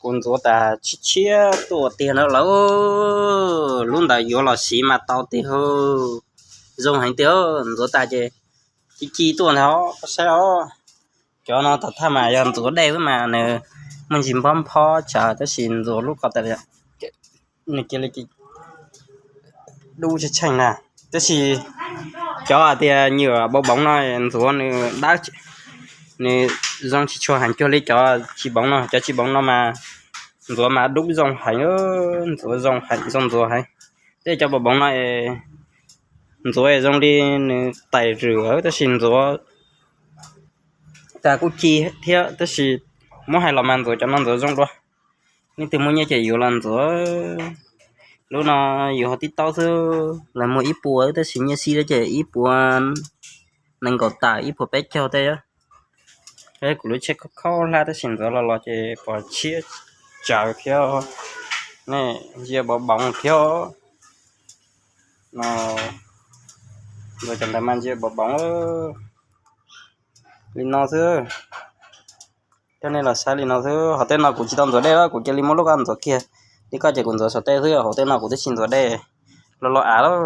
Kuv ntxuav tas tshiab tshiab tuaj tiag na lawm. Lub ntawd yuav los siv mas tau tiag. Zoo heev tiag, ntxuav tas ces ci ci tuaj ntag os, koj saib os. Cov no tom thawj mas yog ntxuav dej mas nws muaj ntsis nphob nphob tsawv, tab sis ntxuav lub ko tas nws cia li dub tsheej tsheej na. Tab sis cov hais tias nyuam bau boov no ntxuav nws dawb, nws zoo tsis tshua heev cuag li cov tsis boov no. Cov tsis boov no mas ntxuav mas dub zoo heev, ntxuav zoo heev, zoo ntxuav heev. Tej cov bau boov no ntxuav zoo li nws tais rwm, tab sis ntxuav tas kuj ci thiab, tab sis muab hais los mas ntxuav cov no ntxuav zoo dua. Leej twg muaj nyiaj ces yuav los ntxuav. Lub no yus ho tib taub xwb, lawv muag ib puas, tab sis nyiaj xib ces ib puas nees nkaum tawm, ib puas peb caug tej. Kuv lub tsheb khaub khaub hlab tab sis ntxuav los los ces pom tshiab tsawv thiab. Nej ntsia bau boov thiab no, ntxuav cov ntawd mas ntsia bau boov li no xwb. Coj nej los saib li no xwb. Hauv tej no kuv tsis tau ntxuav dej, kuv cia li muab lub ko ntxuav kiag li koj ces kuv ntxuav saum tej xwb. Hauv tej no kuv twb tsis ntxuav dej, los los av lawm.